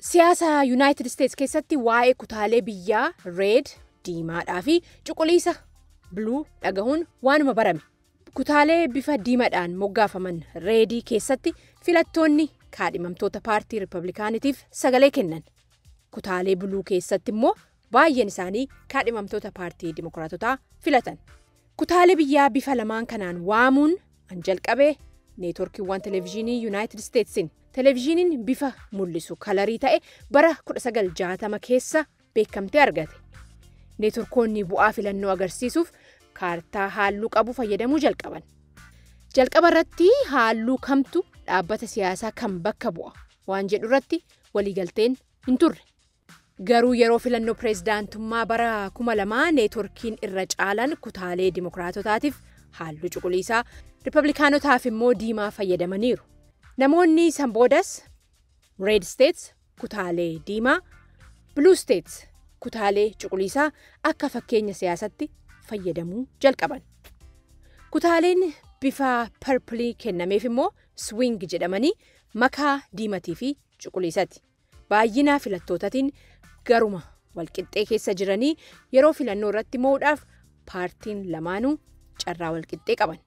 Siyaasa Yuunaayitid Isteets keessatti waa'ee kutaalee biyyaa red, diimaadhaa fi cuquliisa, blue dhagahuun waanuma barame. Kutaalee bifa diimaadhaan moggaafaman, red keessatti filattoonni kaadhimamtoota paartii Riippablikaanitiif sagalee kennan. Kutaalee blue keessatti immoo baay'een isaanii kaadhimamtoota paartii Dimokiraatotaa filatan. Kutaalee biyyaa bifa lamaan kanaan waamuun an jalqabee neetworkiiwwan televezyiinii Yuunaayitid Isteetsiin. Televezyiiniin bifa mul'isu color ta'e bara 1960 keessa beekamtee argate. Neetworkoonni bu'aa filannoo agarsiisuuf kaartaa halluu qabu fayyadamuu jalqaban. Jalqaba irratti halluu kamtu dhaabbata siyaasaa kam bakka bu'a waan jedhu irratti waliigalteen hin turre. Garuu yeroo filannoo pireezidaantummaa bara 2000 neetworkiin irra caalan kutaalee Dimokiraatotaatiif halluu cuquliisaa, Riippablikaanotaaf immoo diimaa fayyadamaniiru. Namoonni san boodas red states, kutaalee diimaa, blue states, kutaalee cuquliisaa akka fakkeenya siyaasatti fayyadamuu jalqaban. Kutaaleen bifa purple kennameef immoo swing jedhamanii makaa diimatii fi cuquliisati. Baay'ina filattootatiin garuma walqixxee keessa jiranii yeroo filannoo irratti mo'uudhaaf paartiin lamaanuu carraa walqixxee qaban.